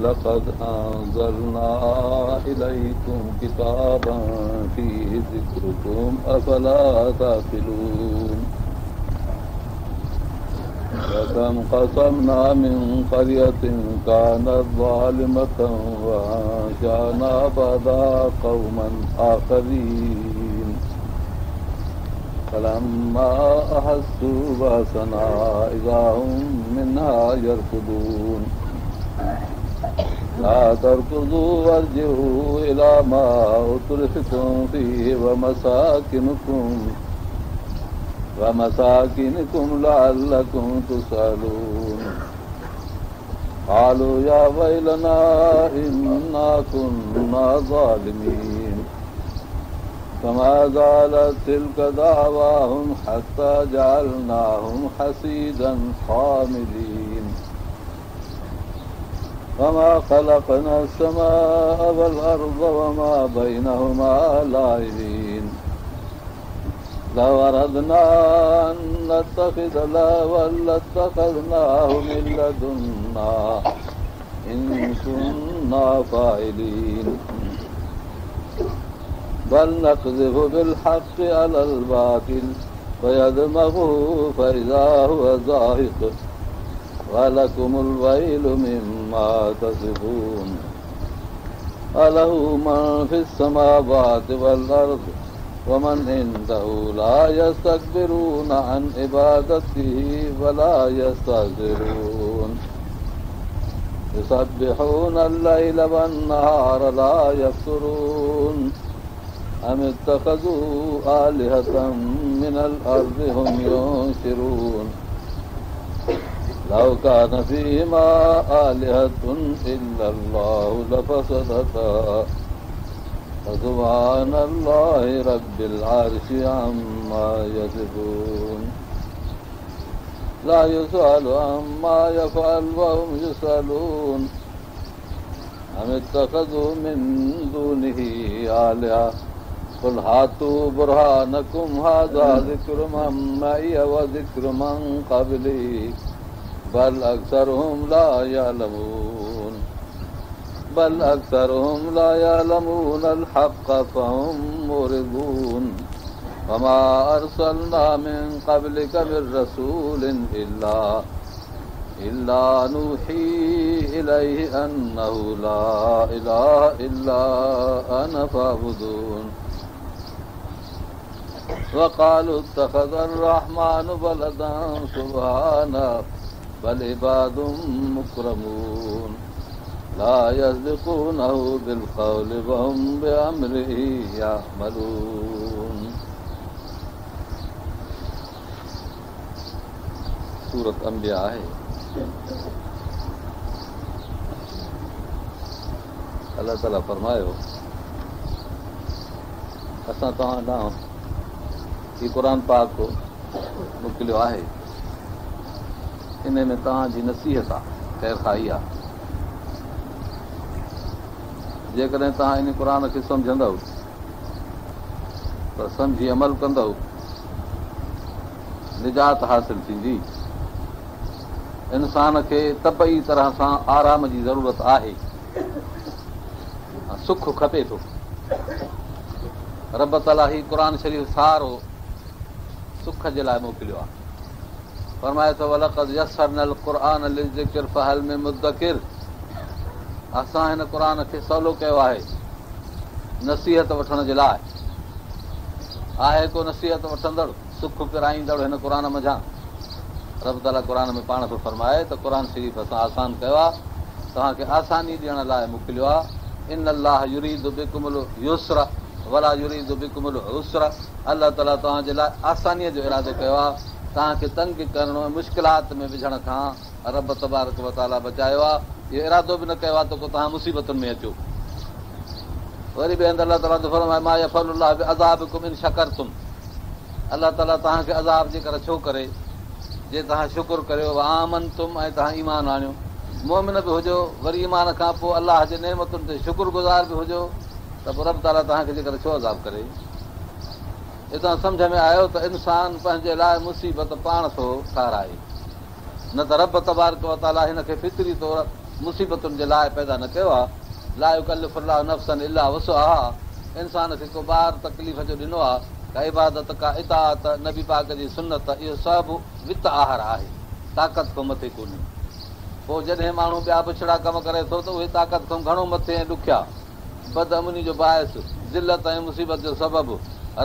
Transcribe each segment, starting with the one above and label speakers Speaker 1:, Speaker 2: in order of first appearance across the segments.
Speaker 1: لقد أنزلنا إليكم كتابا فيه ذكركم أفلا تعقلون وكم قصمنا من قرية كانت ظالمة وأنشأنا بعدها قوما آخرين فلما أحسوا بأسنا إذا هم منها يركضون لا تركضوا وارجعوا إلى ما أترفتم فيه ومساكنكم لعلكم تسألون قالوا يا ويلنا إنا كنا ظالمين فما زالت تلك دعواهم حتى جعلناهم حصيدا خامدين وما خلقنا السماء والأرض وما بينهما لاعبين لو أردنا أن نتخذ لهوا لاتخذناه من لدنا إن كنا فاعلين بل نقذف بالحق على الباطل فيدمغه فإذا هو زاهق ولكم الويل مما تصفون أله من في السماوات والأرض ومن عنده لا يستكبرون عن عبادته ولا يستهزرون يسبحون الليل والنهار لا يفترون أم اتخذوا آلهة من الأرض هم ينشرون لو كان فيهما آلهة إلا الله لفسدتا فسبحان الله رب العرش عما يصفون لا يسأل عما يفعل وهم يسألون أم اتخذوا من دونه آلهة قل هاتوا برهانكم هذا ذكر من معي وذكر من قبلي بل أكثرهم لا يعلمون بل أكثرهم لا يعلمون الحق فهم معرضون وما أرسلنا من قبلك من رسول إلا نوحي إليه أنه لا إله إلا أنا فاعبدون وقالوا اتخذ الرحمن ولدا سبحانه بل عباد مكرمون لا يسبقونه بالقول وهم بأمره يعملون. سورة انبياء آهي. الله تعالي فرمايو اسان توهان ڏانهن هي قرآن پاڪ موڪليو آهي ان ۾ توهان جي نصيحت آهي خير خواهي آهي جيڪڏهن توهان ان قرآن کي سمجهندؤ ته سمجهي عمل ڪندؤ نجات حاصل ٿيندي. انسان کي طبعي طرح سان آرام جي ضرورت آهي، سک کپي ٿو. رب تعاليٰ هي قرآن شريف سارو سک جي لاء موڪليو آهي. فرمائي ٿو ولقد يسرنا القرآن للذڪر فهل من مدڪر، اسان هن قرآن کي سولو ڪيو آهي نصيحت وٺڻ جي لاء. آهي ڪو نصيحت وٺندڙ، سک پرائيندڙ هن قرآن منجهان؟ رب تعاليٰ قرآن ۾ پاڻ ٿو فرمائي ته قرآن شريف اسان آسان ڪيو آهي، توهان کي آساني ڏيڻ لاء موڪليو آهي. ان الله يريد بڪم اليسر ولا يريد بڪم العسر، الله تعاليٰ توهان جي لاء آسانيء جو ارادو ڪيو آهي، توهان کي تنگ ڪرڻ ۽ مشڪلات ۾ وجهڻ کان رب تبارڪ وتعاليٰ بچايو آهي. اهو ارادو به نه ڪيو آهي ته ڪو توهان مصيبتن ۾ اچو. وري ٻئي هنڌ الله تعاليٰ ٿو فرمائي ما يفعل الله بعذابڪم ان شڪرتم، الله تعاليٰ توهان کي عذاب جيڪر ڇو ڪري جي توهان شڪر ڪريو، وآمنتم ۽ توهان ايمان آڻيو، مؤمن به هجو وري ايمان کان پوء الله جي نعمتن تي شڪر گذار به هجو ته پوء رب تعاليٰ توهان کي جيڪر ڇو عذاب ڪري. هتان سمجهه ۾ آيو ته انسان پنهنجي لاء مصيبت پاڻ ٿو ٺهرائي، نه ته رب تبارڪ وتعاليٰ هن کي فطري طور مصيبتن جي لاء پيدا نه ڪيو آهي. لا يڪلف الله نفسا الا وسعها انسان کي ڪو بار تڪليف جو ڏنو آهي، ڪا عبادت، ڪا اطاعت، نبي پاڪ جي سنت، اهو سڀ وت آهر آهي، طاقت کان مٿي ڪونهي. پوء جڏهن ماڻهو ٻيا بڇڙا ڪم ڪري ٿو ته اهي طاقت کان گهڻو مٿي ۽ ڏکيا، بدامني جو باعث، ذلت ۽ مصيبت جو سبب،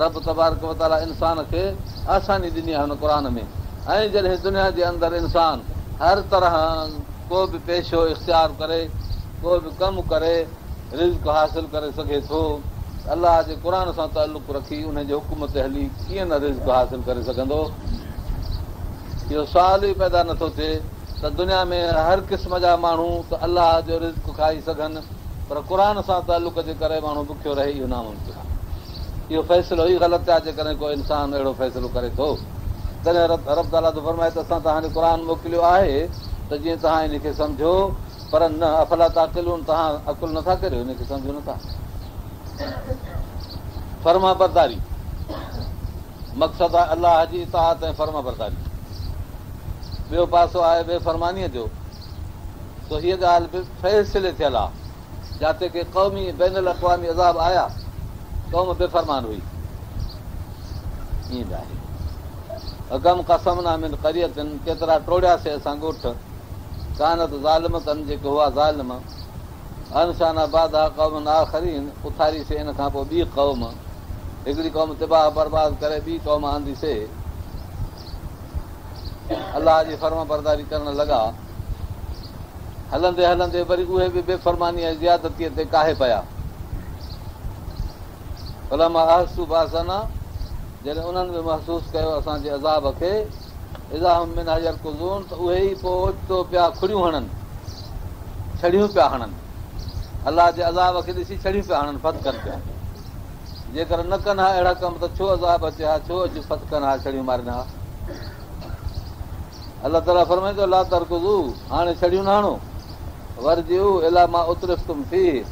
Speaker 1: رب تبارڪ وتعاليٰ انسان کي آساني ڏني آهي هن قرآن ۾ ۽ جڏهن دنيا جي اندر انسان هر طرح ڪو به پيشو اختيار ڪري، ڪو به ڪم ڪري رزق حاصل ڪري سگهي ٿو ته الله جي قرآن سان تعلق رکي ان جي حڪم تي هلي ڪيئن نه رزق حاصل ڪري سگهندو؟ اهو سوال ئي پيدا نٿو ٿئي ته دنيا ۾ هر قسم جا ماڻهو ته الله جو رزق کائي سگهن پر قرآن سان تعلق جي ڪري ماڻهو بکيو رهي اهو ناممڪن آهي. اهو فيصلو ئي غلط آهي جيڪڏهن ڪو انسان اهڙو فيصلو ڪري ٿو. تڏهن رب تعاليٰ ٿو فرمائي ته اسان توهان ڏي قرآن موڪليو آهي ته جيئن توهان ان کي سمجهو پر نه افلا تعقلون توهان عقل نٿا ڪريو ان کي سمجهو نٿا. فرمانبرداري مقصد آهي الله جي اطاعت ۽ فرمانبرداري. ٻيو پاسو آهي بي فرمانيء جو سو هيء ڳالهه به فيصلي ٿيل آهي جاتي ڪي قومي بين الاقوامي عذاب آيا قوم بي فرمان هئي ائين به آهي وڪم قصمنا من قرية ڪيترا ٽوڙياسي اسان ڳوٺ ڪانت ظالمة جيڪي هئا ظالم انشانا بعدها قوما آخرين اٿاريسي ان کان پوء ٻي قوم هڪڙي قوم تباهه برباد ڪري ٻي قوم آنديسي الله جي فرمانبرداري ڪرڻ لڳا هلندي هلندي وري اهي به بي فرماني ۽ زيادتيء تي ڪاهي پيا فلما احسوا باسنا جڏهن انهن به محسوس ڪيو اسان جي عذاب کي اذا هم منها يرڪضون ته اهي ئي پوء اوچتو پيا کڙيون هڻن، ڇڙهيون پيا هڻن، الله جي عذاب کي ڏسي ڇڙهيون پيا هڻن، ڦٿڪن پيا. جيڪر نه ڪن ها اهڙا ڪم ته ڇو عذاب اچي ها، ڇو اچي ڦٿڪن ها، ڇڙهيون مارين ها. الله تعاليٰ فرمائي ٿو لا ترڪضوا هاڻي ڇڙهيون نه هڻو، وارجعوا الي ما اترفتم فيه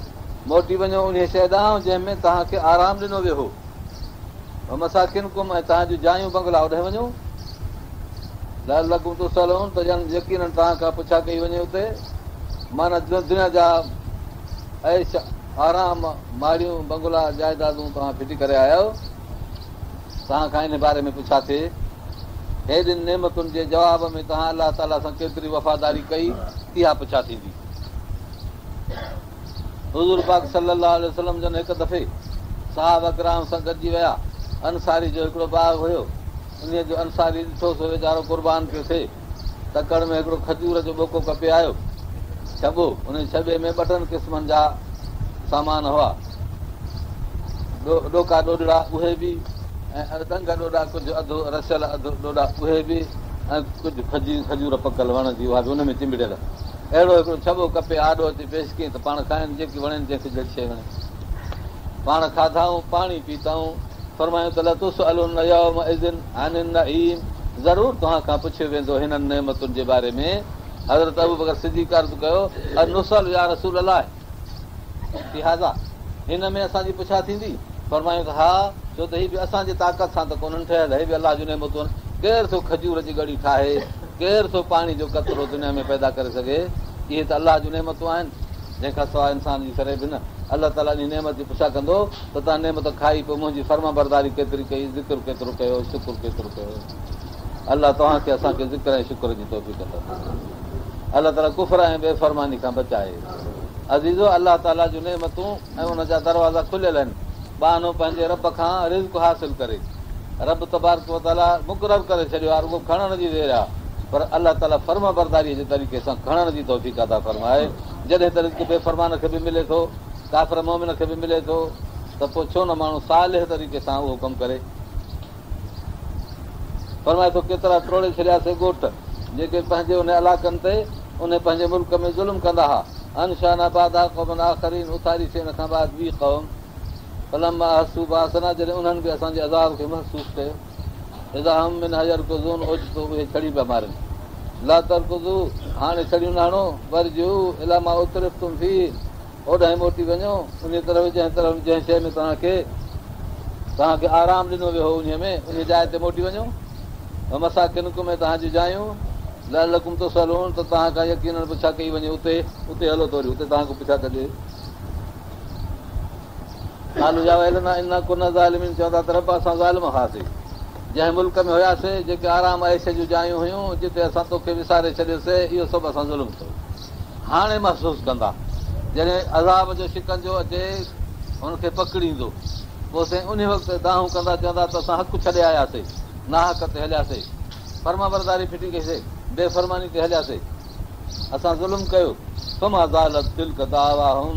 Speaker 1: موٽي وڃو انهيء شيء ڏانهن جنهن ۾ توهان کي آرام ڏنو ويو هو. ومساڪنڪم ۽ توهان جون جايون بنگلا اوڏانهن وڃو لعلڪم تسئلون ته ڄڻ يقيناً توهان کان پڇا ڪئي وڃي اتي معنيٰ دنيا جا عيش آرام ماڙيون بنگلا جائدادون توهان ڦٽي ڪري آيا آهيو توهان کان ان باري ۾ پڇا ٿئي هيڏين نعمتن جي جواب ۾ توهان الله تعاليٰ سان ڪيتري وفاداري ڪئي اها پڇا ٿيندي حضور پاڪ صلّي اللّٰه عليه وسلّم جن هڪ دفعي صحابه ڪرام سان گڏجي ويا. انصاري جو هڪڙو باغ هيو. انهيء جو انصاري ڏٺو سو ويچارو قربان پيو ٿئي. تڪڙ ۾ هڪڙو کجور جو ٻوڪو ڪپي آيو. ڇٻو، انهيء ڇٻي ۾ ٻه ٽن قسمن جا سامان هئا. ڏوڪا ڏوڏڙا اهي به ۽ ڏنگ ڏوڏا ڪجهه اڌ رسيل اڌ ڏوڏا اهي به ۽ ڪجهه کجور پڪل وڻ جي اها به ان ۾ چنبڙيل. اهڙو هڪڙو ڇٻو ڪپي آڏو اچي پيش ڪيائين ته پاڻ کائن، جيڪي وڻين جنهن کي جهڙي شيء وڻي. پاڻ کاڌائون، پاڻي پيتائون. فرمايائون ته لتسئلن يومئذ عن النعيم ضرور توهان کان پڇيو ويندو هنن نعمتن جي باري ۾. حضرت ابوبڪر صديق عرض ڪيو، انسئل يا رسول الله في هذا هن ۾ اسان جي پڇا ٿيندي؟ فرمايائون ته ها، ڇو ته هي به اسان جي طاقت سان ته ڪونهن ٺهيل، هي به الله جون نعمتون آهن. ڪير ٿو کجور جي ڳڙي ٺاهي؟ ڪير ٿو پاڻي جو قطرو دنيا ۾ پيدا ڪري سگهي؟ اهي ته الله جون نعمتون آهن، جنهن کان سواء انسان جي سري به نه. الله تعاليٰ انهي نعمت جي پڇا ڪندو ته توهان نعمت کائي پوء منهنجي فرمانبرداري ڪيتري ڪئي، ذڪر ڪيترو ڪيو، شڪر ڪيترو ڪيو. الله توهان کي اسان کي ذڪر ۽ شڪر جي توفيق عطا فرمائي. الله تعاليٰ ڪفر ۽ بي فرماني کان بچائي. عزيزو! الله تعاليٰ جون نعمتون ۽ ان جا دروازا کليل آهن. ٻانهو پنهنجي رب کان رزق حاصل ڪري. رب تبارڪ وتعاليٰ مقرر ڪري ڇڏيو آهي رڳو کڻڻ جي دير آهي پر الله تعاليٰ فرمانبرداريء جي طريقي سان کڻڻ جي توفيق عطا فرمائي. جڏهن ته رزق بي فرمان کي به ملي ٿو، ڪافر مؤمن کي به ملي ٿو ته پوء ڇو نه ماڻهو صالح طريقي سان اهو ڪم ڪري. فرمائي ٿو ڪيترا ٽوڙي ڇڏياسي ڳوٺ جيڪي پنهنجي انهي علاقن تي انهي پنهنجي ملڪ ۾ ظلم ڪندا ها انشانا بعدها قوما آخرين اٿاريسي ان کان بعد ٻي قوم فلما احسوا باسنا جڏهن انهن به اسان جي عذاب کي محسوس ڪيو اذا هم منها يرڪضون اوچتو اهي ڇڙي پيا مارن لا ترڪضوا هاڻي ڇڙيون نه هڻو وارجعوا الي ما اترفتم فيه اوڏانهن موٽي وڃو، انهيء طرف جنهن طرف جنهن شيء ۾ توهان کي توهان کي آرام ڏنو ويو هو انهيء ۾ انهيء جاء تي موٽي وڃو. ومساڪنڪم ۽ توهان جون جايون. لعلڪم تسئلون ته توهان کان يقينن پڇا ڪئي وڃي اتي اتي هلو ته وري اتي توهان کان پڇا ڪجي. قالوا يا ويلنا انا ڪنا ظالمين چوندا ته رب اسان ظالم هئاسين جنهن ملڪ ۾ هياسين جيڪي آرام عيش جون جايون هيون جتي اسان توکي وساري ڇڏيوسي اهو سڀ اسان ظلم ڪيو هاڻي محسوس ڪندا جڏهن عذاب جو شڪنجو اچي هن کي پڪڙيندو پوء سائين انهي وقت دانهون ڪندا چوندا ته اسان حق ڇڏي آياسي ناحق تي هلياسي فرمانبرداري ڦٽي ڪئيسي بي فرماني تي هلياسي اسان ظلم ڪيو، فما زالت تلڪ دعواهم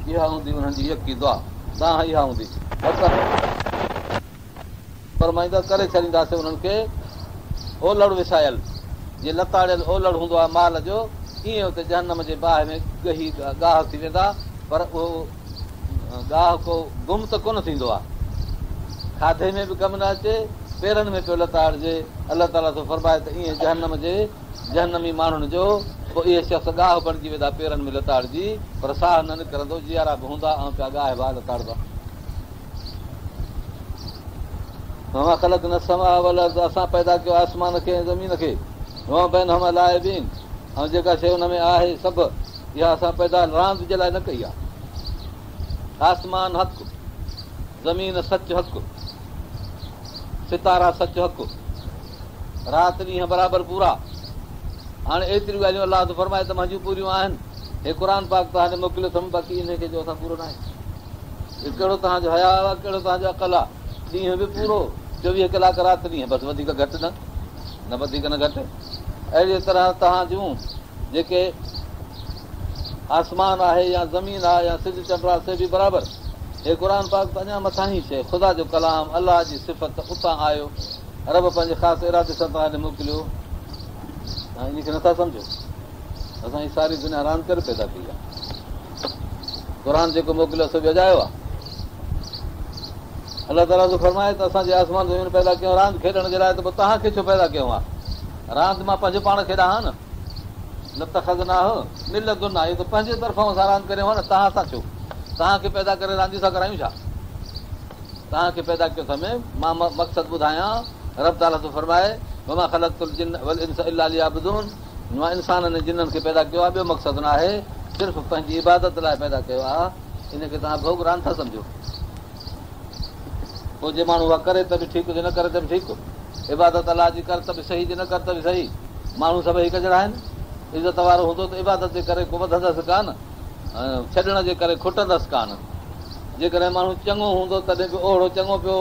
Speaker 1: اها هوندي انهن جي يڪي دعا، دانهن اها هوندي. فرمائيندا، ڪري ڇڏينداسين انهن کي اولڙ وسايل، جيئن لتاڙيل اولڙ هوندو آهي مال جو، ائين اتي جهنم جي باهه ۾ ڳهي ڳاهه ٿي ويندا، پر اهو ڳاهه ڪو گم ته ڪونه ٿيندو آهي، کاڌي ۾ به ڪم نه اچي، پيرن ۾ پيو لتاڙجي، الله تعاليٰ ٿو فرمائي ته ائين جهنم جي جهنمي ماڻهن جو پوء اهي شخص ڳاهه بڻجي ويندا پيرن ۾ لتاڙجي پر ساهه نه نڪرندو جيئرا به هوندا ۽ پيا ڳاهبا لتاڙبا. وما خلقنا السماء والارض اسان پيدا ڪيو آسمان کي ۽ زمين کي وما بينهما لاعبين ۽ جيڪا شيء ان ۾ آهي سڀ اها اسان پيدا راند جي لاء نه ڪئي آهي. آسمان حق، زمين سچ حق، ستارا سچ حق، رات ڏينهن برابر پورا. هاڻي ايتريون ڳالهيون الله ٿو فرمائي ته منهنجون پوريون آهن. هي قرآن پاڪ توهان ڏي موڪليو اٿم باقي انهي کي چئو ٿا پورو ناهي. هي ڪهڙو توهان جو حياء آهي ڪهڙو توهان جو عقل آهي. ڏينهن به پورو 24 ڪلاڪ رات ڏينهن بس وڌيڪ گهٽ نه نه وڌيڪ نه گهٽ. اهڙيء طرح توهان جون جيڪي آسمان آهي يا زمين آهي يا سج چنڊ آهي سي به برابر. هي قرآن پاڪ ته اڃا مٿاهين شيء خدا جو ڪلام الله جي صفت اتان آيو. رب پنهنجي خاص ارادي سان توهان ڏي موڪليو، توهان ان کي نٿا سمجهو. اسان هي ساري دنيا راند ڪري پيدا ڪئي آهي. قرآن جيڪو موڪليو سو به اجايو آهي. الله تعاليٰ ٿو فرمائي ته اسان جي آسمان زمين پيدا ڪيون راند کيڏڻ جي لاء ته پوء توهان کي ڇو پيدا ڪيو آهي؟ راند مان پنهنجو پاڻ کيڏان ها نه. لاتخذناه من لدنا اهو ته پنهنجي طرفان اسان راند ڪريون ها نه توهان سان ڇو؟ توهان کي پيدا ڪري رانديون ٿا ڪرايون ڇا؟ توهان کي پيدا ڪيو اٿم، مان مقصد ٻڌايان، رب تعاليٰ ٿو فرمائي، وما خلقت الجن والانس الا ليعبدون مان انسانن ۽ جنن کي پيدا ڪيو آهي ٻيو مقصد نه آهي، صرف پنهنجي عبادت لاء پيدا ڪيو آهي، ان کي توهان ڀوڳ راند ٿا سمجهو. پوء جي ماڻهو اها ڪري ته به ٺيڪ جي نه ڪري ته به ٺيڪ، عبادت الله جي ڪر ته به صحيح جي نه ڪر ته به صحيح، ماڻهو سڀئي هڪ جهڙا آهن، عزت وارو هوندو ته عبادت جي ڪري ڪو وڌندس ڪانه. ڇڏڻ جي ڪري کٽندس ڪانه. جيڪڏهن ماڻهو چڱو هوندو تڏهن به اوهڙو چڱو پيو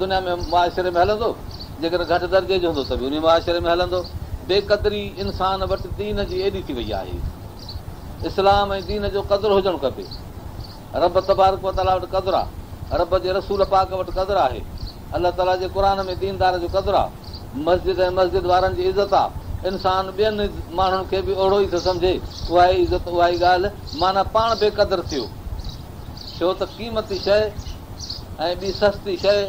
Speaker 1: دنيا ۾ معاشري ۾ هلندو، جيڪڏهن گهٽ درجي جو هوندو ته به انهي معاشري ۾ هلندو. بي قدري انسان وٽ دين جي ايڏي ٿي وئي آهي. اسلام ۽ دين جو قدر هجڻ کپي. رب تبارڪ وتعاليٰ وٽ قدر آ. رب جي رسول پاڪ وٽ قدر آهي. الله تعاليٰ جي قرآن ۾ ديندار جو قدر آ، مسجد ۽ مسجد وارن جي عزت آ، انسان ٻين ماڻهن کي به اوهڙو ئي ٿو سمجهي، اها ئي عزت اها ئي ڳالهه، معنيٰ پاڻ بي قدر ٿيو، ڇو ته قيمتي شيء ۽ ٻي سستي شيء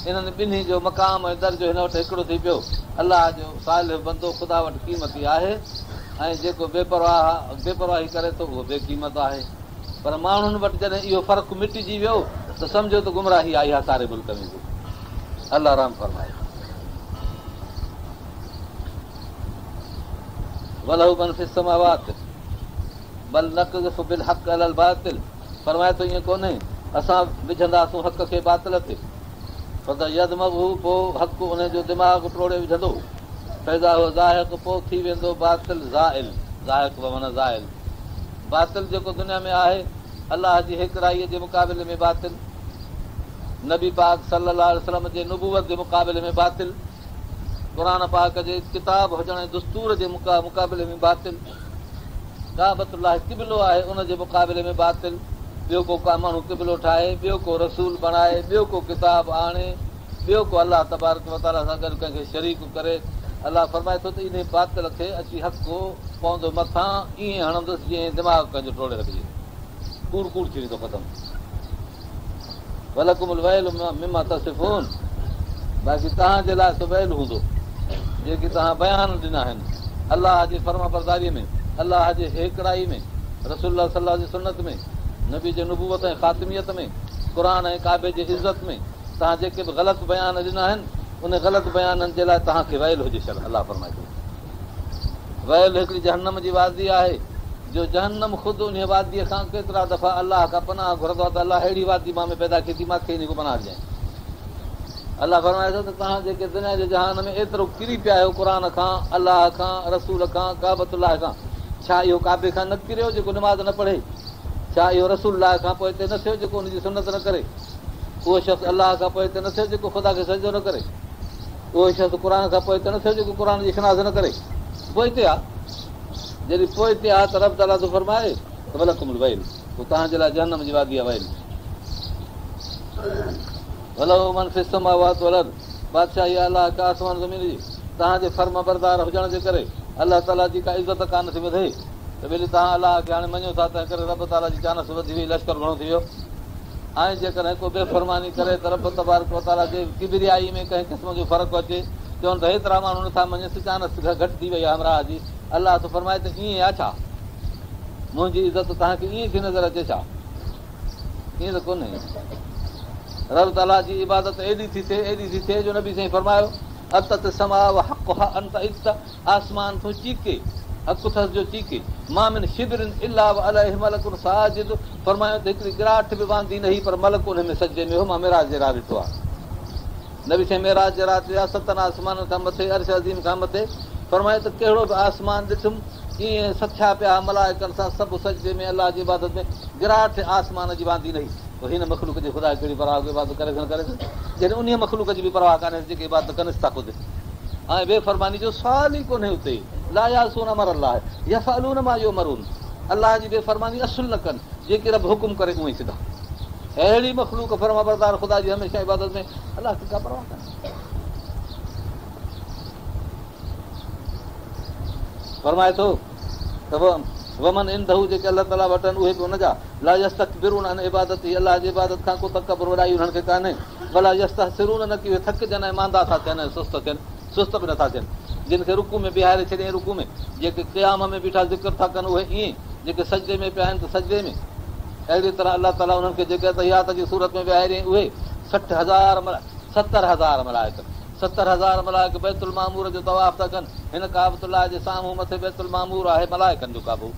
Speaker 1: انهن ٻنهي جو مقام ۽ درجو هن وٽ هڪڙو ٿي پيو، الله جو صالح بندو خدا وٽ قيمتي آهي ۽ جيڪو بي پرواهه بي پرواهي ڪري ٿو اهو بي قيمت آهي. پر ماڻهن وٽ جڏهن اهو فرق مٽجي ويو ته سمجهو ته گمراهي آئي آهي ساري ملڪ ۾ به. الله رحم فرمائي. وله من في السماوات بل نقذف بالحق علي الباطل فرمائي ٿو ائين ڪونهي اسان وجهنداسون حق کي باطل تي فيدمغه پوء حق ان جو دماغ ٽوڙي وجهندو فاذا هو زاهق پوء ٿي ويندو باطل زائل زاهق بمعنيٰ زائل باطل جيڪو دنيا ۾ آهي، الله جي هيڪڙائيء جي مقابلي ۾ باطل، نبي پاڪ صلّي الله عليه وسلّم جي نبوت جي مقابلي ۾ باطل، قرآن پاڪ جي ڪتاب هجڻ ۽ دستور جي مقابلي ۾ باطل، ڪعبة الله قبلو آهي ان جي مقابلي ۾ باطل، ٻيو ڪو ڪا ماڻهو قبلو ٺاهي، ٻيو ڪو رسول بڻائي، ٻيو ڪو ڪتاب آڻي، ٻيو ڪو الله تبارڪ وتعاليٰ سان گڏ ڪنهن کي شريڪ ڪري، الله فرمائي ٿو ته انهي باطل کي اچي حق پوندو مٿان ائين هڻندس جيئن دماغ ڪنهن جو ٽوڙي رکجي ڪوڙ ڪوڙ ٿي ويندو ختم. ولڪم الويل مما تصفون باقي توهان جي لاء سو ويل هوندو جيڪي توهان بيان ڏنا آهن الله جي فرمانبرداري ۾ الله جي هيڪڙائي ۾ رسول الله صلي الله جي سنت ۾ نبي جي نبوت ۽ خاتميت ۾ قرآن ۽ ڪعبي جي عزت ۾ توهان جيڪي به غلط بيان ڏنا آهن، انهن غلط بيانن جي لاء توهان کي ويل هجي شل الله فرمائي ٿو. ويل هڪڙي جهنم جي وادي آهي، جو جهنم خود انهيء واديء کان ڪيترا دفعا الله کان پناهه گهرندو آهي ته الله اهڙي وادي مان ۾ پيدا ڪئي ٿي، مان کي انهيء کان پناهه ڏجانء. الله فرمائي ٿو ته توهان جيڪي دنيا جي جهان ۾ ايترو ڪري پيا آهيو قرآن کان، الله کان، رسول کان، ڪعبة الله کان، ڇا اهو ڪعبي کان نه ڪريو جيڪو نماز نه پڙهي؟ ڇا اهو رسول الله کان پوئتي نه ٿيو جيڪو ان جي سنت نه ڪري؟ اهو شخص الله کان پوئتي نه ٿيو جيڪو خدا کي سجدو نه ڪري؟ اهو شخص قرآن کان پوئتي نه ٿيو جيڪو قرآن جي شناس نه ڪري؟ پوئتي آ. جڏهن پوئتي آ ته رب تعاليٰ ٿو فرمائي ته ولڪم الويل، پوء توهان جي لاء جهنم جي وادي آ ويل. وله من في السماوات والارض، بادشاهي آهي الله کي آسمان زمين جي، توهان جي فرمانبردار هجڻ جي ڪري الله تعاليٰ جي ڪا عزت ڪانه ٿي وڌي ته ٻيلي توهان الله کي هاڻي مڃيو ٿا تنهن ڪري رب تعاليٰ جي چانس وڌي وئي لشڪر گهڻو ٿي ويو ۽ جيڪڏهن ڪو بي فرماني ڪري ته رب تبارڪ وتعاليٰ جي ڪبريائي ۾ ڪنهن قسم جو فرق اچي چون ته هيترا ماڻهو نٿا مڃنس چانس گهٽ ٿي وئي آهي همراهه جي الله ٿو فرمائي ته ائين آهي ڇا منهنجي عزت توهان کي ائين ٿي نظر اچي ڇا ائين ته ڪونهي. رب تعاليٰ جي عبادت ايڏي ٿي ٿئي، ايڏي ٿي ٿئي جو نبي سائين فرمايو، عطت السماء وحقها ان تعط، آسمان ٿو چيڪي، حق اٿس جو چيڪي، ما من شبر الا وعليه ملڪ ساجد، فرمايو ته هڪڙي گراٺ به واندي نه هئي پر ملڪ ان ۾ سجدي ۾ هو، مان معراج جي رات ڏٺو آهي. نبي سائين معراج جي رات ويا ستن آسمانن کان مٿي، عرش عظيم کان مٿي، فرمايو ته ڪهڙو به آسمان ڏٺم، ائين سٿيا پيا ها ملائڪن سان سڀ سجدي ۾ الله جي عبادت ۾ گراٺ آسمان جي واندي نه هئي پوء هن مخلوق جي خدا ڪهڙي پرواهه ڪو عبادت ڪري نه ڪري جڏهن انهيء مخلوق جي به پرواهه ڪانهي جيڪي عبادت ڪنس ٿا خود ۽ بي فرماني جو سوال ئي ڪونهي اتي لا يعصون امر الله يفعلون ما يؤمرون الله جي بي فرماني اصل نه ڪن جيڪي رب حڪم ڪري اونئي سڌا اهڙي مخلوق فرمانبردار خدا جي هميشه عبادت ۾ الله کي ڪا پرواهه ڪانهي. فرمائي ٿو ته ومن عنده جيڪي الله تعاليٰ وٽ آهن اهي به ان جا لا يستڪبرون عن عبادته الله جي عبادت کان ڪو تڪبر وڏائي انهن کي ڪانهي ولا يستحسرون نه ڪي اهي ٿڪجن ۽ ماندا ٿا ٿين ۽ سست ٿين سست به نٿا ٿين جن کي رڪوع ۾ بيهاري ڇڏيائين رڪوع ۾ جيڪي قيام ۾ بيٺا ذڪر ٿا ڪن اهي ائين جيڪي سجدي ۾ پيا آهن ته سجدي ۾ اهڙي طرح الله تعاليٰ انهن کي جيڪي التحيات جي صورت ۾ ويهاريائين اهي 60,000 70,000 ملائڪ 70,000 ملائڪ بيت المعمور جو طواف ٿا ڪن. هن ڪعبة الله جي سامهون مٿي بيت المعمور آهي ملائڪن جو ڪعبو.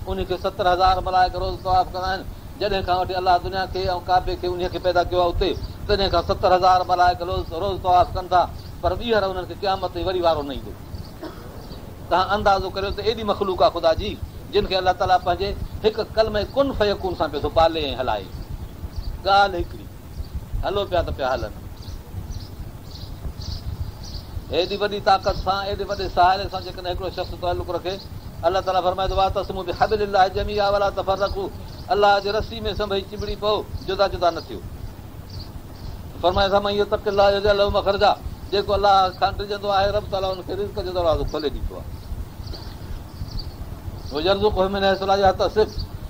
Speaker 1: انهي کي 70,000 ملائڪ روز طواف ڪندا آهن. جڏهن کان وٺي الله دنيا کي ۽ ڪعبي کي انهي کي پيدا ڪيو آهي اتي تڏهن کان 70,000 ملائڪ روز طواف ڪن ٿا پر ٻيهر انهن کي قيامت تائين وري وارو نه ايندو. توهان اندازو ڪريو ته ايڏي مخلوق آهي خدا جي جن کي الله تعاليٰ پنهنجي هڪ ڪلمه ڪن فيڪون سان پيو ٿو پالي ۽ هلائي. ڳالهه هڪڙي. هلو پيا ته پيا هلن. ايڏي وڏي طاقت سان، ايڏي وڏي سهاري سان جيڪڏهن هڪڙو شخص تعلق رکي، الله تعاليٰ فرمائي ٿو واعتصموا بحبل الله جميعا ولا تفرقوا الله جي رسي ۾ سڀئي چنبڙي پئو، جدا جدا نه ٿيو. فرمائي ٿو ومن يتق الله يجعل له مخرجا جيڪو الله کان ڊڄندو آهي رب تعاليٰ ان کي رزق جو دروازو کولي ڏيندو آهي. ويرزقه من حيث لا يحتسب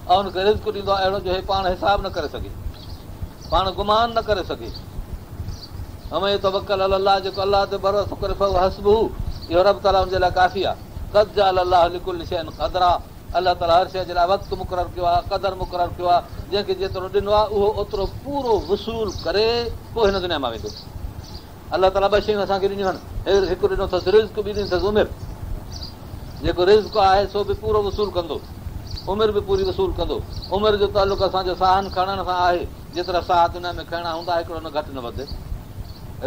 Speaker 1: ۽ ان کي رزق ڏيندو آهي اهڙو جو هي پاڻ حساب نه ڪري سگهي. پاڻ گمان نه ڪري سگهي. ومن يتوڪل علي الله جيڪو الله تي ڀروسو ڪري فهو حسبه اهو رب تعاليٰ ان جي لاء ڪافي آهي. قد جعل الله لڪل شيء قدرا الله تعاليٰ هر شيء جي لاء وقت مقرر ڪيو آهي، قدر مقرر ڪيو آهي، جنهن کي جيترو ڏنو آهي اهو اوترو پورو وصول ڪري پوء هن دنيا مان ويندو. الله تعاليٰ ٻه شيون اسان کي ڏنيون آهن، هڪ ڏنو اٿس رزق ٻي ڏني اٿس عمر. جيڪو رزق آهي سو به پورو وصول ڪندو، عمر به پوري وصول ڪندو. عمر جو تعلق اسان جو ساهن کڻڻ سان آهي، جيترا ساهه دنيا ۾ کڻڻا هوندا هڪڙو نه گهٽ نه وڌ.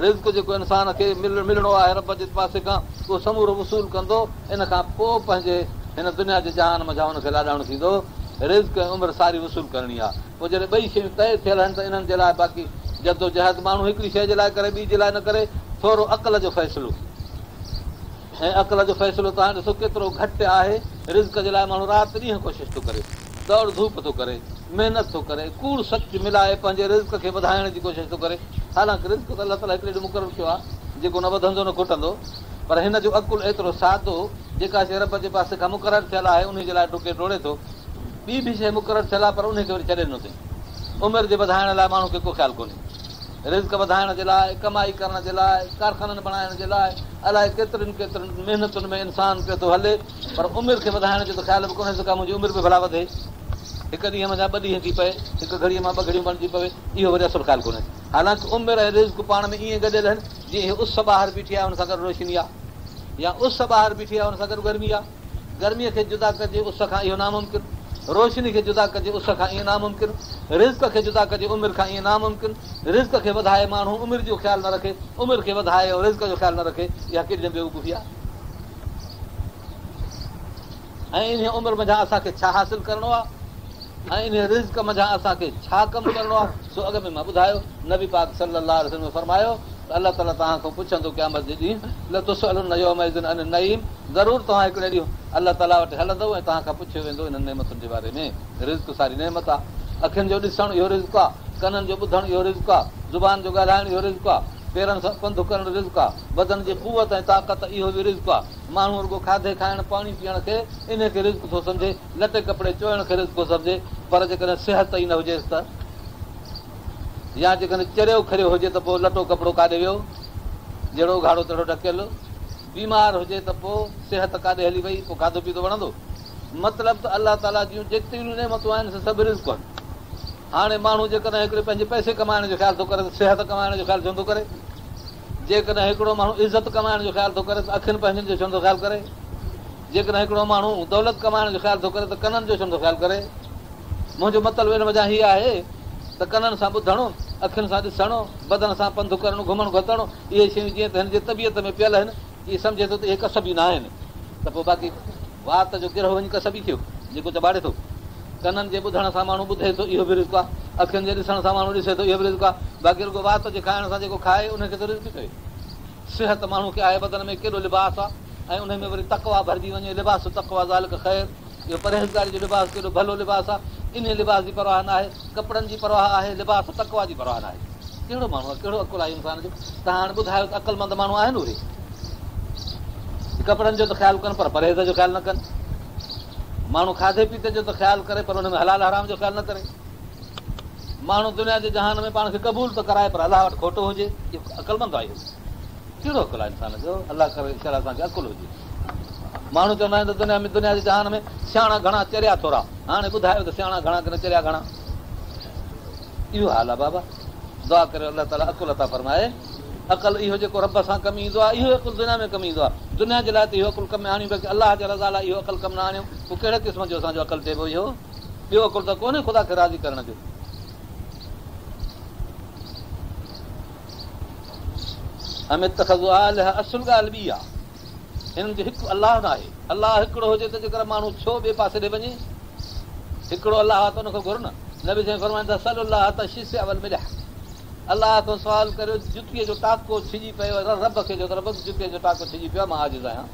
Speaker 1: رزق جيڪو انسان کي ملڻو آهي رب جي پاسي کان اهو سمورو وصول ڪندو، ان کان پوء پنهنجي هن دنيا جي جهان منجهان هن کي لاڏاڻو ٿيندو. رزق ۽ عمر ساري وصول ڪرڻي آهي. پوء جڏهن ٻئي شيون طئي ٿيل آهن ته انهن جي لاء باقي جدوجهد ماڻهو هڪڙي شيء جي لاء ڪري ٻي جي لاء نه ڪري، ٿورو عقل جو فيصلو ۽ عقل جو فيصلو توهان ڏسو ڪيترو گهٽ آهي، رزق جي لاء ماڻهو رات ڏينهن ڪوشش ٿو ڪري، دوڙ ڌوپ ٿو ڪري، محنت ٿو ڪري، ڪوڙ سچ ملائي پنهنجي رزق کي وڌائڻ جي ڪوشش ٿو ڪري، حالانڪ رزق ته الله تعاليٰ هڪڙي ڏينهن مقرر ڪيو آهي، جيڪو نه وڌندو نه کٽندو، پر هن جو عقل ايترو سادو، جيڪا شيء رب جي پاسي کان مقرر ٿيل آهي انهي جي لاء ڊڪي ڊوڙي ٿو. ٻي به شيء مقرر ٿيل آهي پر انهي کي وري ڇڏي ڏنو اٿئي. عمر جي وڌائڻ لاء ماڻهو کي ڪو خيال ڪونهي. رزق وڌائڻ جي لاء، ڪمائي ڪرڻ جي لاء، ڪارخانن بڻائڻ جي لاء الائي ڪيترين ڪيترين محنتن ۾ انسان پيو ٿو هلي پر عمر کي وڌائڻ جو ته خيال به ڪونهيس ڪا منهنجي عمر به ڀلا وڌي. هڪ ڏينهن منجهان ٻه ڏينهن ٿي پئي، هڪ گهڙيء مان ٻه گهڙيون بڻجي پوي، اهو وري اصل خيال ڪونهيس. حالانڪ عمر ۽ رزق پاڻ ۾ ائين گڏيل آهن جيئن هي اس ٻاهر بيٺي آهي ان سان گڏ روشني آهي يا اس ٻاهر بيٺي آهي ان سان گڏ گرمي آهي. گرميء کي جدا ڪجي اس کان اهو ناممڪن، روشني کي جدا ڪجي اس کان ائين ناممڪن، رزق کي جدا ڪجي عمر کان ائين ناممڪن، رزق کي وڌائي ماڻهو عمر جو خيال نه رکي، عمر کي وڌائي ۽ رزق جو خيال نه رکي، اها ڪيڏي نه بيوقوفي آهي. ۽ انهيء عمر منجهان اسان کي ڇا حاصل ڪرڻو آهي ۽ انهيء رزق منجهان اسان کي ڇا ڪم ڪرڻو آهي، سو اڳ ۾ مان ٻڌايو. نبي پاڪ صلي الله عليه وسلم فرمايو ته الله تعاليٰ توهان کان پڇندو قيامت جي ڏينهن، لتسئلن يومئذ عن النعيم، ضرور توهان هڪڙي ڏينهن الله تعاليٰ وٽ هلندؤ ۽ توهان کان پڇيو ويندو انهن نعمتن جي باري ۾. رزق ساري نعمت آهي. اکين جو ڏسڻ اهو رزق آهي، ڪنن جو ٻڌڻ اهو رزق آهي، زبان جو ڳالهائڻ اهو رزق آهي، پيرن سان پنڌ ڪرڻ رزق آهي، بدن جي قوت ۽ طاقت اهو به رزق آهي. ماڻهو رڳو کاڌي کائڻ، پاڻي پيئڻ کي انهي کي رزق ٿو سمجهي، لٽي ڪپڙي چوئڻ کي رزق ٿو سمجهي، پر جيڪڏهن صحت ئي نه هجيس ته؟ يا جيڪڏهن چريو کريو هجي ته پوء لٽو ڪپڙو ڪاڏي ويو؟ جهڙو اگهاڙو تهڙو ڍڪيل. بيمار هجي ته پوء صحت ڪاڏي هلي وئي؟ پوء کاڌو پيتو وڻندو؟ مطلب ته الله تعاليٰ جون جيتريون نعمتون آهن سي سڀ رزق آهن. هاڻي ماڻهو جيڪڏهن هڪڙي پنهنجي پئسي ڪمائڻ جو خيال ٿو ڪري ته صحت ڪمائڻ جو خيال ڇو نٿو ڪري؟ جيڪڏهن هڪڙو ماڻهو عزت ڪمائڻ جو خيال ٿو ڪري ته اکين پنهنجن جو ڇو نٿو خيال ڪري؟ جيڪڏهن هڪڙو ماڻهو دولت ڪمائڻ جو خيال ٿو ڪري ته ڪنن جو ڇو نٿو خيال ڪري؟ منهنجو مطلب ان منجهان هي آهي ته ڪنن سان ٻڌڻ، اکين سان ڏسڻ، بدن سان پنڌ ڪرڻ، گهمڻ گهتڻ، اهي شيون جيئن ته هن جي طبيعت ۾ پيل آهن، اهي سمجهي ٿو ته اهي ڪسبي نه آهن ته پوء باقي وات جو گرهه وڃي ڪسبي ٿيو، جيڪو چٻاڙي ٿو. ڪنن جي ٻڌڻ سان ماڻهو ٻڌي ٿو، اهو به رزق آهي. اکين جي ڏسڻ سان ماڻهو ڏسي ٿو، اهو به رزق آهي. باقي رڳو وات جي کائڻ سان جيڪو کائي، ان کي ٿو رزق چوي. صحت ماڻهو کي آهي، بدن ۾ ڪيڏو لباس آهي ۽ ان ۾ وري تقويٰ ڀرجي وڃي، لباس التقويٰ ذلڪ خير. اهو پرهيزگاري جو لباس ڪيڏو ڀلو لباس آهي، انهيء لباس جي پرواهه ناهي، ڪپڙن جي پرواهه آهي، لباس تقويٰ جي پرواهه ناهي. ڪهڙو ماڻهو آهي، ڪهڙو عقل آهي انسان جو؟ توهان هاڻي ٻڌايو ته عقلمند ماڻهو آهن اهي؟ ڪپڙن جو ته خيال ڪن پر پرهيز جو خيال نه ڪن. ماڻهو کاڌي پيتي جو ته خيال ڪري پر ان ۾ حلال حرام جو خيال نه ڪري. ماڻهو دنيا جي جهان ۾ پاڻ کي قبول ته ڪرائي پر الله وٽ کوٽو هجي، اهو عقلمند آهي؟ ڪهڙو عقل آهي انسان جو؟ الله ڪري شل اسان کي عقل هجي. ماڻهو چوندا آهن ته دنيا ۾ دنيا جي جهان ۾ سياڻا گهڻا چريا ٿورا. هاڻي ٻڌايو ته سياڻا گهڻا ڪين چريا گهڻا؟ اهو حال آهي بابا. دعا ڪريو الله تعاليٰ عقل عطا فرمائي. عقل اهو جيڪو رب سان ڪم ايندو آهي اهو عقل دنيا ۾ ڪم ايندو آهي. دنيا جي لاء ته اهو عقل ڪم ۾ آڻيون باقي الله جي رضا لاء اهو عقل ڪم نه آڻيون پوء ڪهڙي قسم جو اسان جو عقل چئبو اهو؟ ٻيو عقل ته ڪونهي خدا کي راضي ڪرڻ جو. ام اتخذوا آلهة اصل ڳالهه ٻي آهي. هنن جو هڪ الله ناهي. الله هڪڙو هجي ته جيڪر ماڻهو ڇو ٻئي پاسي ڏي وڃي؟ هڪڙو الله آهي ته ان کان گهر نه. نبي سائين فرمائن ٿا سلوا الله التشسع والملح الله کان سوال ڪريو جتيء جو ٽاڪو ڇڄي پيو رب کي چئو ته رب جتيء جو ٽاڪو ڇڄي پيو آهي مان عاجز آهيان.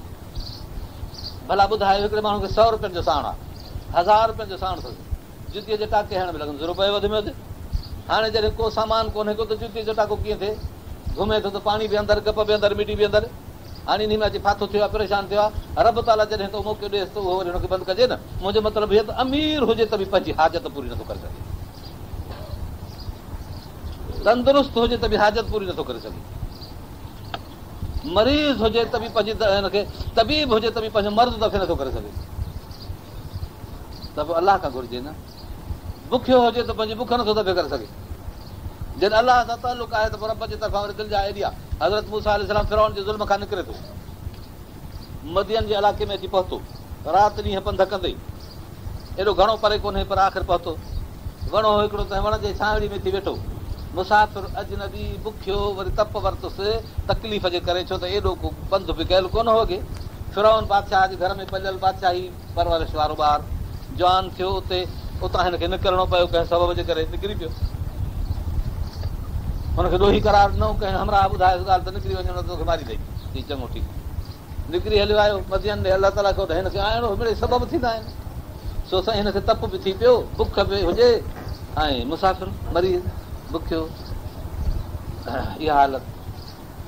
Speaker 1: ڀلا ٻڌايو هڪڙي ماڻهو کي سؤ روپين جو ساڻ آهي هزار روپين جو ساڻ اٿس جتيء جي ٽاڪي هڻڻ ۾ لڳندس روپيو وڌ ۾ وڌ. هاڻي جڏهن ڪو سامان ڪونهي ڪو ته جتيء جو ٽاڪو ڪيئن ٿئي؟ گهمي ٿو ته پاڻي به اندر، گپ به اندر، مٽي به اندر. هاڻي انهي ۾ اچي ڦاٿو ٿيو آهي، پريشان ٿيو آهي. رب تعاليٰ جڏهن ته موقعو ڏئيس ته اهو وري هن کي بند ڪجي نه. منهنجو مطلب هي ته امير هجي ته به پنهنجي حاجت پوري نٿو ڪري سگهي. تندرست هجي ته به حاجت پوري نٿو ڪري سگهي. مريض هجي ته به پنهنجي هن کي طبيب هجي ته به پنهنجو مرض دفع نٿو ڪري سگهي. ته پوء الله کان گهرجي نه. بکيو هجي ته پنهنجي بک نٿو دفع ڪري سگهي. جڏهن الله سان تعلق آهي ته پوء رب جي طرفان وري دلجاء ايڏي آهي. حضرت موسيٰ عليه السلام فرعون جي ظلم کان نڪري ٿو. مدين جي علاقي ۾ اچي پهتو. رات ڏينهن پنڌ ڪندي. ايڏو گهڻو پري ڪونهي پر آخر پهتو. وڻ هو هڪڙو تنهن وڻ جي ڇانهڙي ۾ ٿي ويٺو. مسافر، اجنبي، بکيو، وري تپ ورتس تڪليف جي ڪري ڇو ته ايڏو ڪو پنڌ به ڪيل ڪونه هو اڳي. فرعون بادشاهه جي گهر ۾ پليل بادشاهي پرورش وارو ٻار جوان ٿيو اتي اتان هن کي نڪرڻو پيو ڪنهن سبب جي ڪري نڪري پيو. هن کي ڏوهي قرار ڏنو ڪنهن همراهه ٻڌايس ڳالهه ته نڪري وڃ نه ته توکي ماريندئي. چي چڱو ٺيڪ. نڪري هليو آيو مدين ڏي الله تعاليٰ کي هن کي آڻڻو هو مڙئي سبب ٿيندا آهن سو سائين هن کي تپ به ٿي پيو بک به هجي ۽ مسافر مريض بکيو اها حالت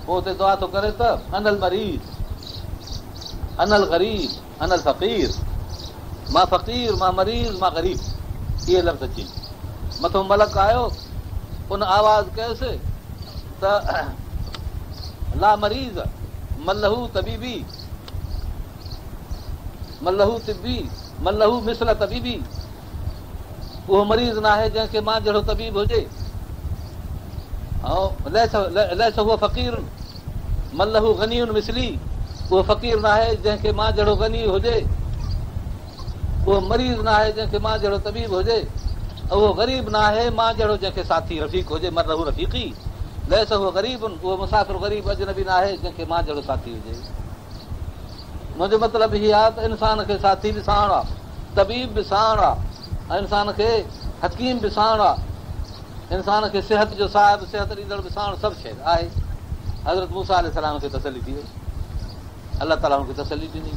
Speaker 1: پوء اتي دعا ٿو ڪري ته انا المريض انا الغريب انا الفقير مان فقير مان مريض مان غريب اهي لفظ چئي مٿو ملڪ آيو ان آواز ڪيس ته لا مريض من له طبيبي من له طبي من له مثل طبيبي اهو مريض ناهي جنهن کي مان جهڙو طبيب هجي ليس هو فقير من له غني مثلي اهو فقير ناهي جنهن کي مان جهڙو غني هجي. اهو مريض ناهي جنهن کي مان جهڙو طبيب هجي، اهو غريب ناهي مان جهڙو جنهن کي ساٿي رفيق هجي، من له رفيقي ليس هو غريب، اهو مسافر غريب اجنبي ناهي جنهن کي مان جهڙو ساٿي هجي. منهنجو مطلب هي آهي ته انسان کي ساٿي به ساڻ آهي، طبيب به ساڻ آهي ۽ انسان کي حڪيم به ساڻ آهي، انسان کي صحت جو صاحب صحت ڏيندڙ به ساڻ سڀ شيء آهي. حضرت موسيٰ عليه السلام کي تسلي ٿي وئي. الله تعاليٰ هن کي تسلي ڏني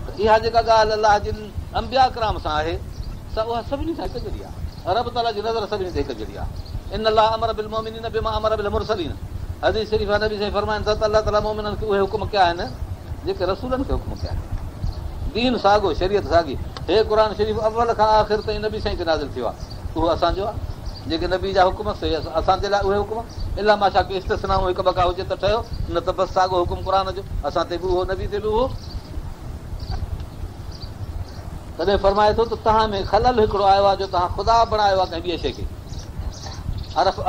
Speaker 1: ته اها جيڪا ڳالهه الله جي انبيا ڪرام سان آهي سا اها سڀني سان هڪ جهڙي آهي. رب تعاليٰ جي نظر سڀني تي هڪ جهڙي آهي. ان الله امر بالمؤمنين بما امر به المرسلين حديث شريف آهي نبي سائين فرمائن ٿا ته الله تعاليٰ مؤمنن کي اهي حڪم ڪيا آهن جيڪي رسولن کي حڪم ڪيا آهن. دين ساڳو شريعت ساڳي. هي قرآن شريف اول کان آخر تائين نبي سائين تي نازل ٿيو آهي اهو اسان جو آهي. جيڪي نبي جا حڪم سي اسان جي لاء اهي حڪم الا ماشاء ڪي استثناء هڪ ٻه ڪا هجي ته ٺهيو نه ته بس ساڳو حڪم قرآن جو اسان تي به اهو نبي تي به اهو. تڏهن فرمائي ٿو ته توهان ۾ خلل هڪڙو آيو آهي جو توهان خدا بڻايو آهي ڪنهن ٻيء شيء کي.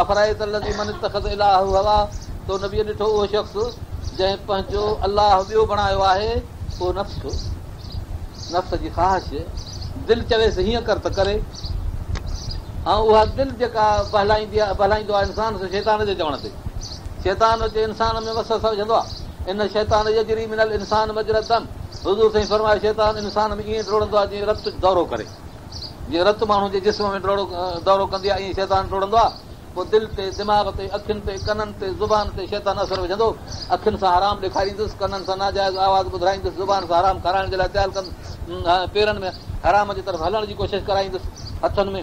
Speaker 1: افرأيت الذي من اتخذ الهه هواه تو نبيء ڏٺو اهو شخص جنهن پنهنجو الله ٻيو بڻايو آهي اهو نفس نفس جي خواهش دل چويس هيئن ڪر ته ڪري ۽ اها دل جيڪا بهلائيندي آهي بهلائيندو آهي انسان سو شيطان جي چوڻ تي شيطان اچي انسان ۾ وسوسا وجهندو آهي ان الشيطان يجري من الانسان مجري الدم حضور سائين فرمايو شيطان انسان ۾ ائين ڊوڙندو آهي جيئن رت دورو ڪري جيئن رت ماڻهو جي جسم ۾ ڊوڙو دورو ڪندي آهي ائين شيطان ڊوڙندو آهي پوء دل تي، دماغ تي، اکين تي، ڪنن تي، زبان تي شيطان اثر وجهندو. اکين سان حرام ڏيکاريندس، ڪنن سان ناجائز آواز ٻڌرائيندس، زبان سان حرام کارائڻ جي لاء تيار ڪندس، پيرن ۾ حرام جي طرف هلڻ جي ڪوشش ڪرائيندس، هٿن ۾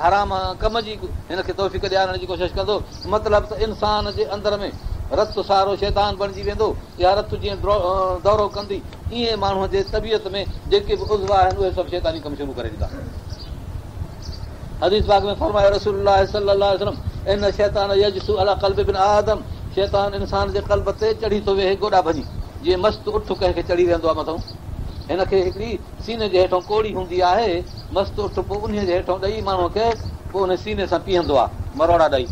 Speaker 1: حرام ڪم جي هن کي توفيق ڏيارڻ جي ڪوشش ڪندو. مطلب ته انسان جي اندر ۾ رت سارو شيطان بڻجي ويندو. اها رت جيئن دورو ڪندي، ائين ماڻهوء جي طبيعت ۾ جيڪي به عضوا آهن، اهي سڀ شيطاني ڪم شروع ڪري ڏيندا. حديث پاڪ ۾ فرمايو رسول الله صلي الله عليه وسلم ان الشيطان يجثو علي قلب ابن آدم شيطان انسان جي قلب تي چڙهي ٿو ويهي گوڏا ڀڃي جيئن مست اٺ ڪنهن کي چڙهي ويهندو آهي مٿئون هن کي هڪڙي سيني جي هيٺون ڪوڙي هوندي آهي مست اٺ پوء انهي جي هيٺون ڏئي ماڻهوء کي پوء ان سيني سان پيهندو آهي مروڙا ڏئي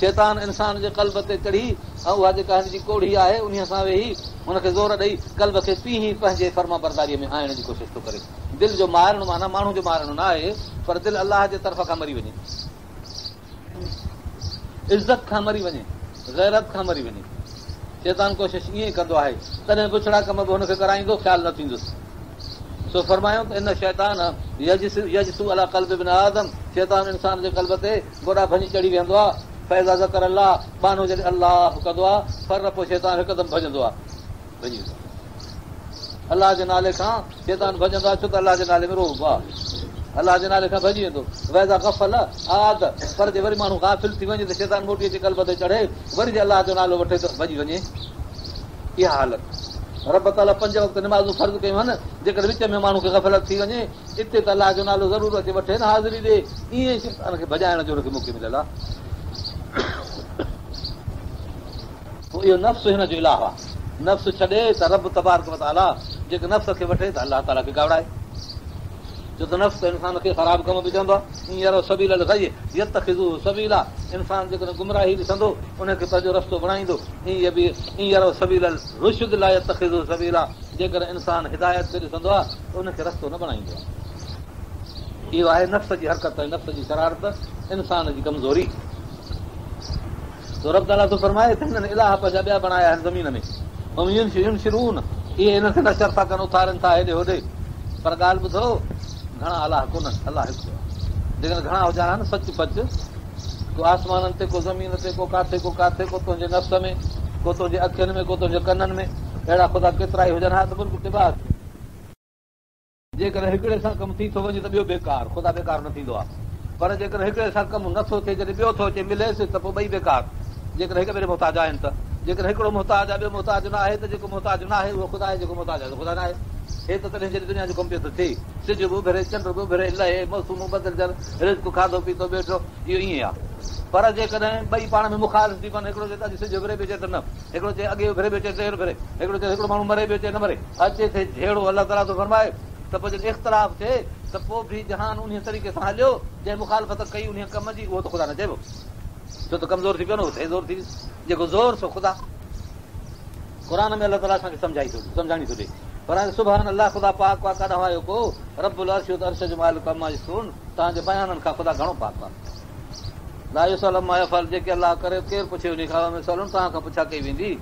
Speaker 1: شيطان انسان جي قلب تي چڙهي ۽ اها جيڪا هن جي ڪوڙي آهي انهي سان ويهي هن کي زور ڏئي قلب کي پيهي پنهنجي فرمانبرداريء ۾ آڻڻ جي ڪوشش ٿو ڪري. دل جو مارڻ معنيٰ ماڻهو جو مارڻ نه آهي پر دل الله جي طرف کان مري وڃي، عزت کان مري وڃي، غيرت کان مري وڃي. شيطان ڪوشش ائين ئي ڪندو آهي، تڏهن بڇڙا ڪم به هن کي ڪرائيندو، خيال نه ٿيندس. سو فرمايو ته ان الشيطان يجثو علي قلب ابن آدم شيطان انسان جي قلب تي گوڏا ڀڃي چڙهي ويهندو آهي، فاذا ذڪر الله ٻانهو جڏهن الله ڪندو آهي، فر پوء شيطان هڪدم ڀڄندو آهي، ڀڄي ويندو آهي. الله جي نالي کان شيطان ڀڄندو آهي ڇو ته الله جي نالي ۾ رعب آهي. الله جي نالي کان ڀڄي ويندو. واذا غفل عاد پر جي وري ماڻهو غافل ٿي وڃي ته شيطان موٽي اچي قلب تي چڙهي وري جي الله جو نالو وٺي ته ڀڄي وڃي. اها حالت رب تعاليٰ پنج وقت نمازون فرض ڪيون آهن جيڪڏهن وچ ۾ ماڻهو کي غفلت ٿي وڃي اتي ته الله جو نالو ضرور اچي وٺي نه حاضري ڏي ائين شيطان کي ڀڄائڻ جو هن کي موقعو مليل آهي. پوء اهو نفس هن جو الٰه آهي. نفس ڇڏي ته رب تبارڪ وتعاليٰ، جيڪو نفس کي وٺي ته الله تعاليٰ کي ڪاوڙائي. ڇو ته نفس انسان کي خراب ڪم به چوندو آهي. ان يروا سبيل الغي يتخذوه سبيلا انسان جيڪڏهن گمراهي ڏسندو ان کي پنهنجو رستو بڻائيندو. ان يروا سبيل الرشد لا يتخذوه سبيلا جيڪڏهن انسان هدايت کي ڏسندو آهي ته ان کي رستو نه بڻائيندو آهي. اهو آهي نفس جي حرڪت ۽ نفس جي شرارت، انسان جي ڪمزوري. سو رب تعاليٰ ٿو فرمائي ته هنن اله پنهنجا ٻيا بڻايا آهن زمين ۾ هم ينشرون اهي هنن کي نشر ٿا ڪن اٿارين ٿا هيڏي هوڏي پر ڳالهه ٻڌو گهڻا الله ڪونهن الله هڪ آهي جيڪڏهن گهڻا هجن ها نه سچ پچ ڪو آسمانن تي ڪو زمين تي ڪو ڪاٿي ڪو ڪاٿي ڪو تنهنجي نفس ۾ ڪو تنهنجي اکين ۾ ڪو تنهنجي ڪنن ۾ اهڙا خدا ڪيترا ئي هجن ها ته ملڪ تباهه جيڪڏهن هڪڙي سان ڪم ٿي ٿو وڃي ته ٻيو بيڪار، خدا بيڪار نه ٿيندو آهي. پر جيڪڏهن هڪڙي سان ڪم نه ٿو ٿئي جڏهن ٻيو ٿو اچي مليس ته پوء ٻئي بيڪار. جيڪڏهن هڪ ٻئي محتاج آهن ته. جيڪڏهن هڪڙو محتاج آهي ٻيو محتاج نه آهي ته جيڪو محتاج نه آهي اهو خدا آهي جيڪو محتاج آهي سو خدا نه آهي. هي ته تڏهن جڏهن دنيا جو ڪم پيو ٿو ٿئي. سج به اڀري، چنڊ به اڀري، لهي، موسمون بدلجن، رزق کاڌو پيتو ٻيو ٽيو، اهو ائين آهي. پر جيڪڏهن ٻئي پاڻ ۾ مخالف ٿي پون، هڪڙو چئي ته اڄ سج اڀري ٻيو چئي ته نه، هڪڙو چئي اڳي اڀري ٻيو چئي دير اڀري، هڪڙو چئي هڪڙو ماڻهو مري ٻيو چئي نه مري، اچي ٿئي جهيڙو الله تعاليٰ ٿو فرمائي ته پوء جڏهن اختلاف ٿئي ته پوء به جهان انهيء طريقي سان هليو جنهن مخالفت ڪئي انهيء ڪم جي اهو ته خدا نه چئبو ڇو ته ڪمزور ٿي پيو نه اهو زور ٿي ويو جيڪو زور سو خدا قرآن ۾ الله تعاليٰ اسان کي سمجهائي ٿو سمجهاڻي ٿو ڏئي. فرمايو سبحان الله خدا پاڪ آ ڪاڏانهن آيو ڪو رب العرش ته عرش جو مالڪ عما يصفون توهان جي بيانن کان خدا گهڻو پاڪ آ. لا يسئل عما يفعل جيڪي الله ڪري ڪير پڇي انهي کان وهم يسئلون توهان کان پڇا ڪئي ويندي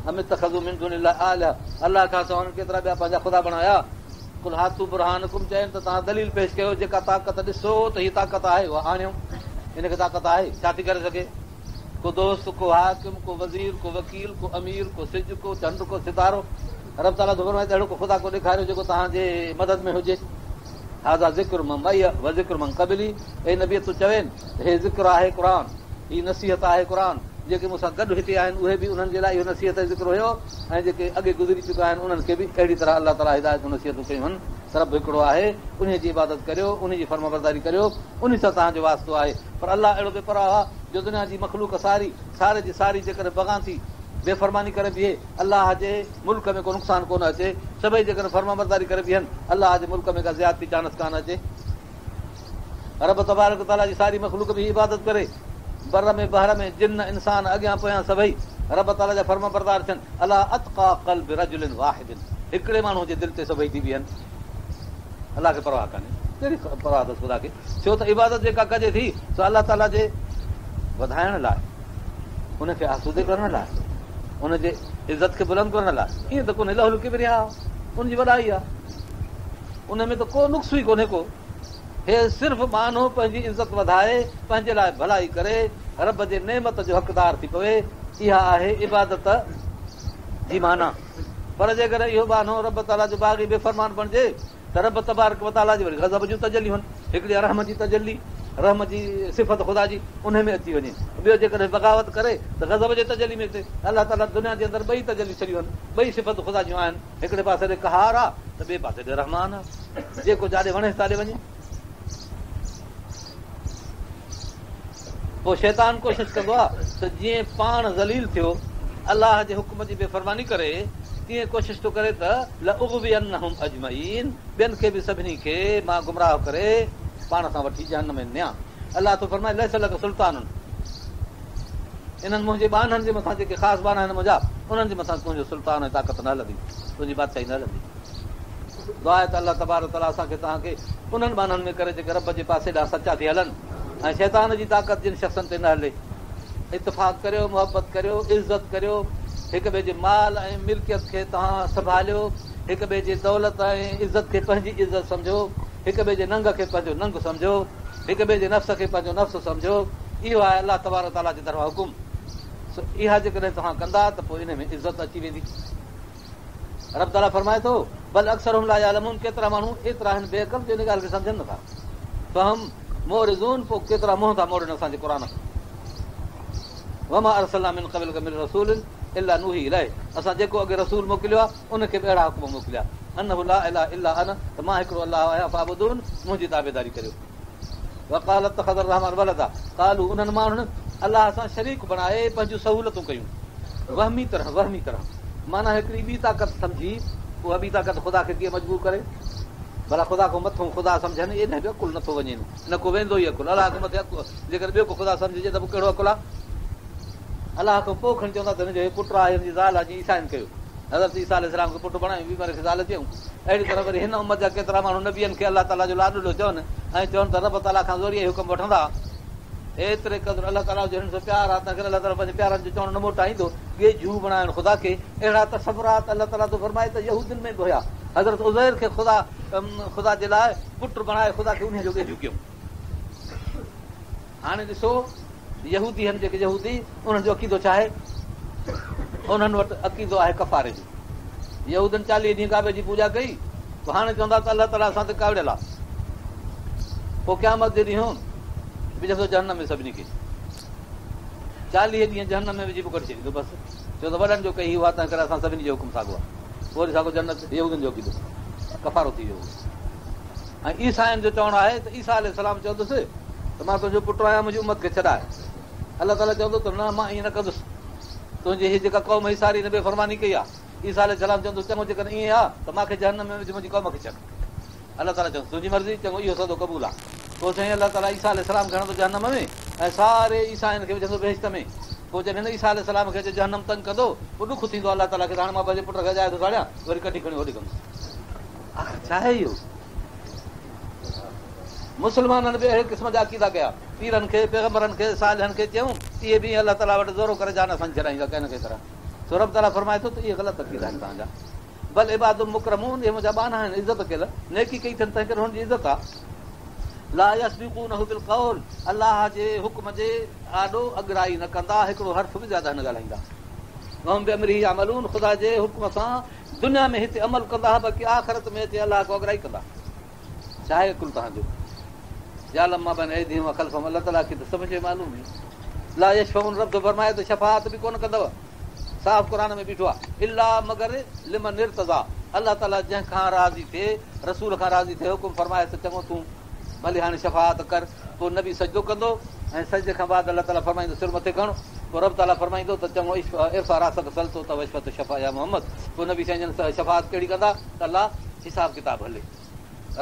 Speaker 1: ام اتخذوا من دون الله آلهه الله کان سواء انهن ڪيترا ٻيا پنهنجا خدا بڻايا قل هاتوا برهانڪم چين ته توهان دليل پيش ڪيو جيڪا طاقت ڏسو ته هي طاقت آهي اها آڻيو ان کي طاقت آهي ڇا ٿي ڪري سگهي ڪو دوست ڪو حاڪم ڪو وزير ڪو وڪيل ڪو امير ڪو سج ڪو چنڊ ڪو ستارو رب تعاليٰ ٿو فرمائي ته اهڙو ڪو خدا ڪو ڏيکاريو جيڪو توهان جي مدد ۾ هجي هذا ذڪر من معي وذڪر من قبلي اي نبي تون چوين ته هي ذڪر آهي قرآن هي نصيحت آهي قرآن جيڪي مون سان گڏ هتي آهن اهي به انهن جي لاء اهو نصيحت ۽ ذڪر هيو ۽ جيڪي اڳي گذري چڪا آهن انهن کي به اهڙي طرح الله تعاليٰ هدايتون نصيحتون ڪيون هن ته رب هڪڙو آهي انهي جي عبادت ڪريو انهي جي فرمانبرداري ڪريو انهي سان توهان جو واسطو آهي پر الله اهڙو بي پرواهه آهي جو دنيا جي مخلوق ساري ساري جي ساري جيڪڏهن بغان ٿي بي فرماني ڪري بيهي الله جي ملڪ ۾ ڪو نقصان ڪونه اچي، سڀئي جيڪڏهن فرمانبرداري ڪري بيهن، الله جي ملڪ ۾ ڪا زيادتي چانس ڪانه اچي. رب تبارڪ وتعاليٰ جي ساري مخلوق به عبادت ڪري، بر ۾ بحر ۾ جن، انسان، اڳيان پويان سڀئي رب تعاليٰ جا فرمانبردار ٿين، عليٰ اتقيٰ قلب رجل واحد هڪڙي ماڻهو جي دل تي سڀئي ٿي بيهن، الله کي پرواهه ڪانهي، ڪهڙي پرواهه اٿس خدا کي، ڇو ته عبادت جيڪا ڪجي ٿي سو الله تعاليٰ جي وڌائڻ لاء. ان کي آسودي ڪرڻ لاء، ان جي عزت کي بلند ڪرڻ لاء، ائين ته ڪونهي له الڪبرياء ان جي وڏائي آهي، ان ۾ ته ڪو نقص ئي ڪونهي ڪو، هي صرف ٻانهو پنهنجي عزت وڌائي، پنهنجي لاء ڀلائي ڪري، رب جي نعمت جو حقدار ٿي پوي، اها آهي عبادت جي معنيٰ. پر جيڪڏهن اهو ٻانهو رب تعاليٰ جو باغي بي فرمان بڻجي ته رب تبارڪ وتعاليٰ جي وري غضب جون تجليون آهن، هڪڙي آهي رحم جي تجلي، رحم جي صفت خدا جي انهي ۾ اچي وڃي، ٻيو جيڪڏهن بغاوت ڪري ته غضب جي تجلي ۾ اچي، الله تعاليٰ دنيا جي اندر ٻئي تجلي ڇڏيون آهن، ٻئي صفتون خدا جون آهن، هڪڙي پاسي ڏي قهار آهي ته ٻئي پاسي ڏي رحمان آهي، جيڪو جاڏي وڻيس تاڏي وڃي. پوء شيطان ڪوشش ڪندو آهي ته جيئن پاڻ ذليل ٿيو، الله جي حڪم جي بي فرماني ڪري، تيئن ڪوشش ٿو ڪري ته لاغوينهم اجمعين ٻين کي به سڀني کي مان گمراهه ڪري پاڻ سان وٺي جهنم ۾ نيان. الله ٿو فرمائي ليس لڪ سلطان انهن منهنجي ٻانهن جي مٿان جيڪي خاص ٻانها آهن منهنجا انهن جي مٿان تنهنجو سلطان ۽ طاقت نه هلندي، تنهنجي بادشاهي نه هلندي. دعا آهي ته الله تبارڪ وتعاليٰ اسان کي توهان کي انهن ٻانهن ۾ ڪري جيڪي رب جي پاسي ڏانهن سچا ٿي هلن ۽ شيطان جي طاقت جن شخصن تي نه هلي. اتفاق ڪريو، محبت ڪريو، عزت ڪريو، هڪ ٻئي جي مال ۽ ملڪيت کي توهان سنڀاليو، هڪ ٻئي جي دولت ۽ عزت کي پنهنجي عزت سمجهو، هڪ ٻئي جي ننگ کي پنهنجو ننگ سمجهو، هڪ ٻئي جي نفس کي پنهنجو نفس سمجهو، اهو آهي الله تبارڪ وتعاليٰ جي طرفان حڪم. سو اها جيڪڏهن توهان ڪندا ته پوء انهي ۾ عزت اچي ويندي. رب تعاليٰ فرمائي ٿو، بل اڪثرهم لا يعلمون ڪيترا ماڻهو ايترا آهن بي عقل جو ان ڳالهه کي سمجهن نٿا. فهم معرضون پوء ڪيترا منهن ٿا موڙين اسان جي قرآن کان. وما ارسلنا من قبلڪ من رسول الا نوحي اليه اسان جيڪو اڳي رسول موڪليو آهي ان کي به اهڙا حڪم موڪليا انه لا اله الا انا ته مان هڪڙو الله آهيان فاعبدون منهنجي تابعداري ڪريو. وقالوا اتخذ الرحمان ولدا قالوا انهن ماڻهن الله سان شريڪ بڻائي پنهنجون سهولتون ڪيون وهمي طرح وهمي طرح معنيٰ هڪڙي ٻي طاقت سمجهي اها ٻي طاقت خدا کي ڪيئن مجبور ڪري ڀلا خدا کان مٿو خدا سمجهن ايڏانهن به عقل نٿو وڃي نه ڪو ويندو ئي عقل الله کان مٿي عقل جيڪڏهن ٻيو ڪو خدا سمجهجي ته پوء ڪهڙو عقل آهي الله کان پوء کڻي چوندا ته هن جو هي پٽ آهي هن جي زال آهي جيئن عيسائين ڪيو حضرت عيسيٰ عليه السلام کي پٽ بڻايون ٻي کي زال چيون اهڙي طرح وري هن امت جا ڪيترا ماڻهو نبين کي الله تعاليٰ جو لاڏلو چون ۽ چون ته رب تعاليٰ کان زوريء حڪم وٺندا. ايتري قدر الله تعاليٰ جو هنن سان پيار آهي، تنهنڪري الله تعاليٰ پنهنجي پيارن جو چوڻ نه موٽائيندو. ڳيجهو بڻائڻ خدا کي اهڙا تصورات الله تعاليٰ ٿو فرمائي ته يهودين ۾ به هيا. حضرت عزير کي خدا خدا جي لاء پٽ بڻائي خدا کي انهيء جو ڳيجهو ڪيو. هاڻي ڏسو يهودي هن جيڪي يهودي انهن جو عقيدو ڇا آهي؟ انهن وٽ عقيدو آهي ڪفاري جو. يهودين چاليهه ڏينهن ڪعبي جي پوڄا ڪئي پوء هاڻي چوندا ته الله تعاليٰ اسان تي ڪاوڙيل آهي. پوء قيامت جي ڏينهن وجهندو جهنم ۾ سڀني کي. چاليهه ڏينهن جهنم ۾ وجهي پوء ڪڍي ڇڏيندو بس. ڇو ته وڏن جو ڪئي هئا تنهن ڪري اسان سڀني جو حڪم ساڳو آهي. پوء وري ساڳو جنت يهودين جو عقيدو ڪفارو ٿي ويو. ۽ عيسائين جو چوڻ آهي ته عيسيٰ عليه السلام چوندس ته مان تنهنجو پٽ آهيان منهنجي امت کي ڇڏاء. الله تعاليٰ چوندو ته نه مان ائين نه ڪندس. تنهنجي هي جيڪا قوم هئي ساري هن بي فرماني ڪئي آهي. عيسيٰ عليه السلام چوندو چڱو جيڪڏهن ائين آهي ته مان کي جهنم ۾ وجهه منهنجي قوم کي ڇڏ. الله تعاليٰ چوندو تنهنجي مرضي چڱو اهو سودو قبول آهي. پوء سائين الله تعاليٰ عيسيٰ عليه السلام کي هڻندو جهنم ۾ ۽ ساري عيسائين کي وجهندو بهشت ۾. پوء جڏهن هن عيسيٰ عليه السلام کي اچي جهنم تنگ ڪندو پوء ڏک ٿيندو الله تعاليٰ کي ته هاڻي مان پنهنجي پٽ کي اجايو ٿو ساڙيان وري ڪڍي کڻي هوڏي ڪندس. آخر ڇا آهي اهو؟ مسلمانن به اهڙي قسم جا عقيدا ڪيا. پيرن کي، پيغمبرن کي، صالحن کي چيائون، اهي به ائين الله تعاليٰ وٽ زورو ڪري جان اسان جي ڇڏائيندا ڪنهن نه ڪنهن طرح. سو رب تعاليٰ فرمائي ٿو ته اهي غلط عقيدا آهن توهان جا. بل عباد مڪرمون اهي منهنجا ٻانها آهن عزت ڪيل، نيڪي ڪئي اٿن تنهن ڪري هنن جي عزت آهي. لا يسبقونه بالقول الله جي حڪم جي آڏو اڳرائي نه ڪندا، هڪڙو حرف به زياده نه ڳالهائيندا. وهم بامره يعملون خدا جي حڪم سان دنيا ۾ هتي عمل ڪندا باقي آخرت ۾ اچي الله کان اڳرائي ڪندا. ڇا آهي عقل توهان جو؟ يعلم ما بين ايديهم وما خلفهم الله تعاليٰ کي ته سڀ شيء معلوم آهي. لا يشفعون رب ٿو فرمائي ته شفاعت به ڪونه ڪندؤ. صاف قرآن ۾ بيٺو آهي الا مگر لمن ارتضيٰ الله تعاليٰ جنهن کان راضي ٿئي رسول کان راضي ٿئي حڪم فرمائي ته چڱو تون ڀلي هاڻي شفاعت ڪر پوء نبي سجدو ڪندو ۽ سجدي کان بعد الله تعاليٰ فرمائيندو سر مٿي کڻ پوء رب تعاليٰ فرمائيندو ته چڱو ارفع راسڪ سل تعط واشفع تشفع يا محمد پوء نبي سائين جن شفاعت ڪهڙي ڪندا ته الله حساب ڪتاب هلي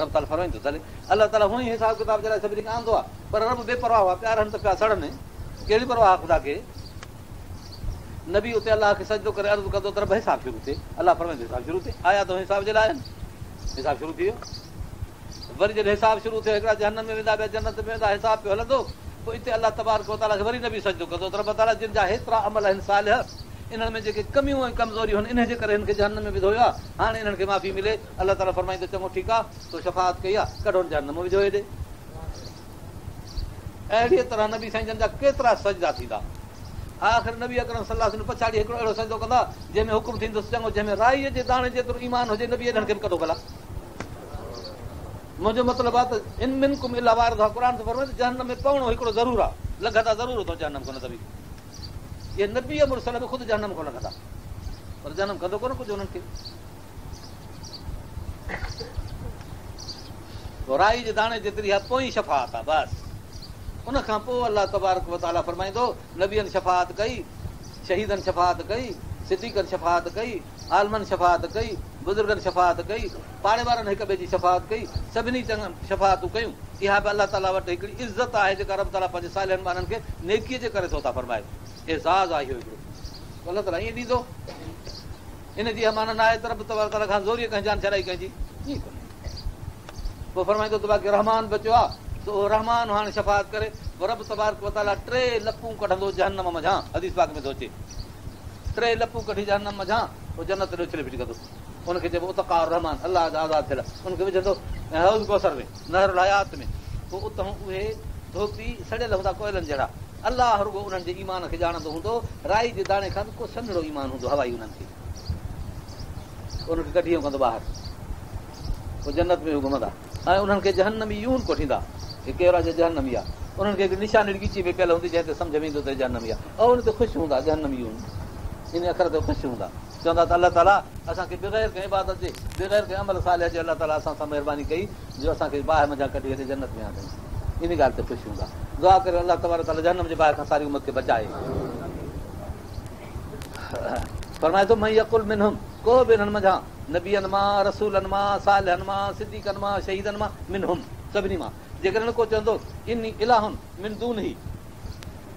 Speaker 1: رب تعاليٰ فرمائيندو ته هلي الله تعاليٰ هونئن ئي حساب ڪتاب جي لاء سڀني کي آندو آهي پر رب بي پرواهه آهي پيا رهن ته پيا سڙن ڪهڙي پرواهه آهي خدا کي نبي اتي الله کي سجدو ڪري عرض ڪندو ته رب حساب شروع ٿئي الله فرمائيندو حساب شروع ٿئي آيا ته حساب جي لاء آهن حساب شروع ٿي ويو وري جڏهن حساب شروع ٿيو هڪڙا جهنم ۾ ويندا ٻيا جنت ۾ ويندا حساب پيو هلندو پوء اتي الله تبارڪ وتعاليٰ کي وري نبي سجدو ڪندو ته رب تعاليٰ جن جا هيترا عمل آهن صالح انهن ۾ جيڪي ڪميون ۽ ڪمزوريون آهن انهن جي ڪري هن کي جهنم ۾ وڌو ويو آهي هاڻي انهن کي معافي ملي الله تعاليٰ فرمائيندو چڱو ٺيڪ آهي تو شفاعت ڪئي آهي ڪڍو جهنم ۾ وجهو هيڏي اهڙيء طرح نبي سائين جن جا ڪيترا سجدا ٿيندا آخر نبي اڪرم صلي الله عليه وسلم پڇاڙي هڪڙو اهڙو سجدو ڪندا جنهن ۾ حڪم ٿيندس چڱو جنهن ۾ رائي جي داڻي جيترو ايمان هجي نبي انهن کي به ڪڍو ڀلا منهنجو مطلب آهي ته ان منڪم الا واردها قرآن ٿو فرمائي ته جهنم ۾ پوڻو هڪڙو ضرور آهي لنگهندا ضرور اٿو جهنم کان نه ته به اهي نبي مرسل به خود جهنم کان لنگهندا پر جهنم ڪندو ڪونه ڪجهه انهن کي رائي جي داڻي جيتري اها پوئين شفاعت آهي بس ان کان پوء الله تبارڪ وتعاليٰ فرمائيندو نبين شفاعت ڪئي شهيدن شفاعت ڪئي صديقن شفاعت ڪئي عالمن شفاعت ڪئي بزرگن شفاعت ڪئي پاڙي وارن هڪ ٻئي جي شفاعت ڪئي، سڀني چڱن شفاعتون ڪيون. اها به الله تعاليٰ وٽ هڪڙي عزت آهي جيڪا رب تعاليٰ پنهنجي صالحن ٻانهن کي نيڪيء جي ڪري ٿو عطا فرمائي. اعزاز آهي اهو هڪڙو. الله تعاليٰ ائين ڏيندو. ان جي اها معنيٰ ناهي ته رب تبارڪ تعاليٰ کان زوريء ڪنهن جان ڇڏائي ڪنهن جي. ائين ڪونهي. پوء فرمائيندو ته باقي رحمان بچيو آهي سو اهو رحمان هاڻي شفاعت ڪري. پوء رب تبارڪ وتعاليٰ ٽي لپون ڪڍندو جهنم منجهان. حديث پاڪ ۾ ٿو اچي. ٽي لپون ڪڍي جهنم منجهان پوء جنت ڏي اڇلي ڦٽي ڪندو. ان کي چئبو عتقاء الرحمان، الله جا آزاد ٿيل، ان کي وجهندو ۽ حوض ڪوثر ۾، نهر الحيات ۾، پوء اتهون اهي ڌوپي سڙيل هوندا ڪوئلن جهڙا، الله رڳو انهن جي ايمان کي ڄاڻندو هوندو، رائي جي داڻي کان به ڪو سنهڙو ايمان هوندو هوائي انهن کي، انهن کي ڪڍي ڪندو ٻاهر، پوء جنت ۾ هو گهمندا ۽ انهن کي جهنميون ڪوٺيندا، هي ڪير آهي جو جهنمي آهي، انهن کي هڪ نشاني ڳچي ۾ پيل هوندي جنهن تي سمجهه ۾ ايندو ته هي جهنمي آهي، ۽ ان تي خوش هوندا جهنميون ان اکر تي خوش هوندا. چوندا ته الله تعاليٰ اسان کي بغير ڪنهن عبادت جي، بغير ڪنهن عمل صالح جي الله تعاليٰ اسان سان مهرباني ڪئي جو اسان کي باهه منجهان ڪڍي هيڏي جنت ۾ آندائين. انهي ڳالهه تي خوش هوندا. دعا ڪريو الله تبارڪ وتعاليٰ جهنم جي باهه کان ساري امت کي بچائي. فرمائي ٿو من يقل منهم ڪو به انهن منجهان نبين مان، رسولن مان، صالحن مان، صديقن مان، شهيدن مان، منهم سڀني مان جيڪڏهن ڪو چوندو اني اله من دونه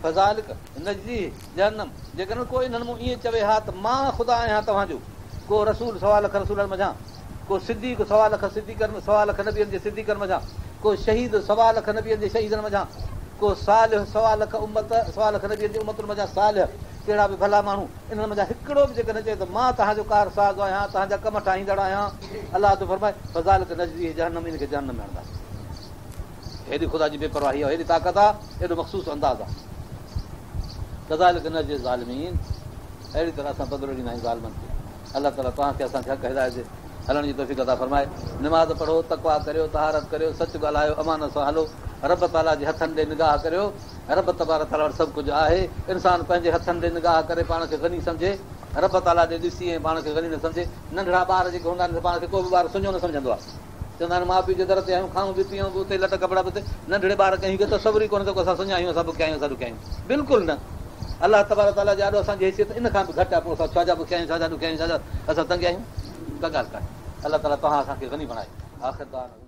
Speaker 1: فذلڪ نجزيه جهنم، جيڪڏهن ڪو انهن مون ائين چوي ها ته مان خدا آهيان توهان جو، ڪو رسول سوا لک رسولن منجهان، ڪو صديق سوا لک صديقن سوا لک نبين جي صديقن منجهان، ڪو شهيد سوا لک نبين جي شهيدن منجهان، ڪو صالح سوا لک امت سوا لک نبين جي امتن منجهان صالح ڪهڙا به ڀلا ماڻهو انهن منجهان هڪڙو به جيڪڏهن چوي ته مان توهان جو ڪارساز آهيان توهان جا ڪم ٺاهيندڙ آهيان الله ٿو فرمائي فذلڪ نجزيه جهنم ان کي جهنم ۾ هڻنداسين. هيڏي خدا جي بي پرواهي آهي، هيڏي طاقت آهي، ايڏو مخصوص انداز آهي. ڪذالڪ نجزي الظالمين اهڙي طرح اسان بدلو ڏيندا آهيون ظالمن کي. الله تعاليٰ توهان کي اسان کي حق هدايت تي هلڻ جي توفيق عطا فرمائي. نماز پڙهو، تقويٰ ڪريو، طهارت ڪريو، سچ ڳالهايو، امانت سان هلو، رب تعاليٰ جي هٿن ڏي نگاهه ڪريو، رب تبارڪ تعاليٰ وٽ سڀ ڪجهه آهي. انسان پنهنجي هٿن ڏي نگاهه ڪري پاڻ کي غني سمجهي، رب تعاليٰ ڏي ڏسي ۽ پاڻ کي غني نه سمجهي. ننڍڙا ٻار جيڪي هوندا آهن سي پاڻ کي ڪو به ٻار سڃو نه سمجهندو آهي. چوندا آهن ماء پيء جي در تي آهيون، کائون به پيئون به اتي، لٽ ڪپڙا به اتي. ننڍڙي ٻار ڪنهن کي تصور ئي ڪونهي ته ڪو اسان سڃا آهيون، اسان بکيا آهيون، اسان ڏکيا آهيون. بلڪل نه. الله تبارڪ وتعاليٰ جي آڏو اسان جي حيثيت ان کان به گهٽ آهي، پوء اسان ڇا جا بکيا آهيون، ڇا جا ڏکيا آهيون، ڇا جا اسان تنگ آهيون؟ ڪا ڳالهه ڪانهي. الله تعاليٰ توهان اسان کي غني بڻائي. آخر دعوانا.